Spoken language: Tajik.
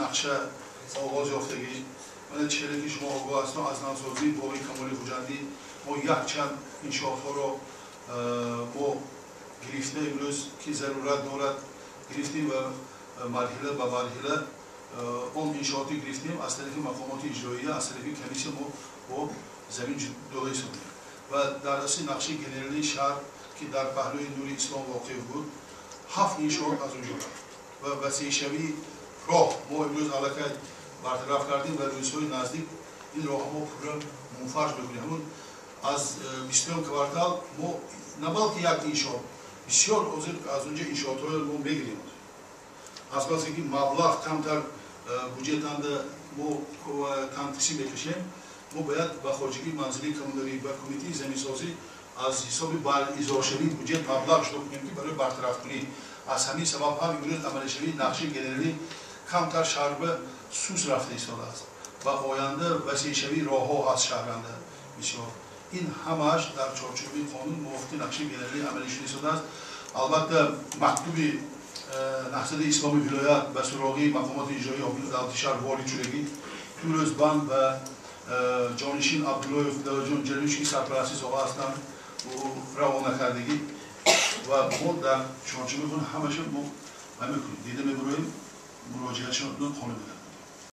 нақша оғоз ёфтагӣ. Мана чизе ки шумо огоҳ ҳастед, аз навсозии боғи Камоли Хуҷандӣ мо якчанд иншоотҳоро мо гирифта, имрӯз ки зарурат дорад гирифтем ва марҳила ба марҳила он иншооти гирифтем, аз тарафи мақомоти иҷроия, аз тарафи комиссия мо бо замин дода истодем. Ва дар асли нақшаи генералии шаҳр, ки дар паҳлӯи Нури Ислом воқеъ буд, 7 иншоот аз он ҷо рафт ва васеъшавии роҳ мо имрӯз аллакай бартараф кардем ва рӯзҳои наздик ин роҳҳо мо пурра мунфарш мекунем. Ҳамун аз 20-ум квартал мо на балки як иншоот, бисёр ҳозир аз онҷо иншоотҳоро мо мегирем. Аз басе ки маблағ камтар буҷетанда мо танқисӣ мекашем, мо бояд ба хоҷагии манзилии коммуналӣ, ба кумитаи заминсозӣ аз ҳисоби изошавии буҷет маблағ ҷудо кунем, ки барои бартарафкунӣ. Аз ҳамин сабаб ҳам имрӯз амалишавии нақшаи генералӣ камтар шаҳр ба сус рафта истодааст ва оянда васеъшавии роҳҳо ҳаст шаҳранда бисёр. Ин ҳамааш дар чорчӯби қонун мувофиқи нақшаи генералӣ амалӣ шуда истодааст. Албатта, мактуби Наҳзати Исломи вилоят ба суроғи мақомоти иҷроии ҳокимияти давлати шаҳр ворид шудагӣ. Имрӯз банд ба ҷонишин Абдуллоев Далоҷон Ҷалилович, ки сарпарасти соҳа ҳастанд, равона кардагӣ ва мо дар чорчӯби худ ҳамаша мо мекунем, дида мебуроем, муроҷиатшонро қонун мекунем.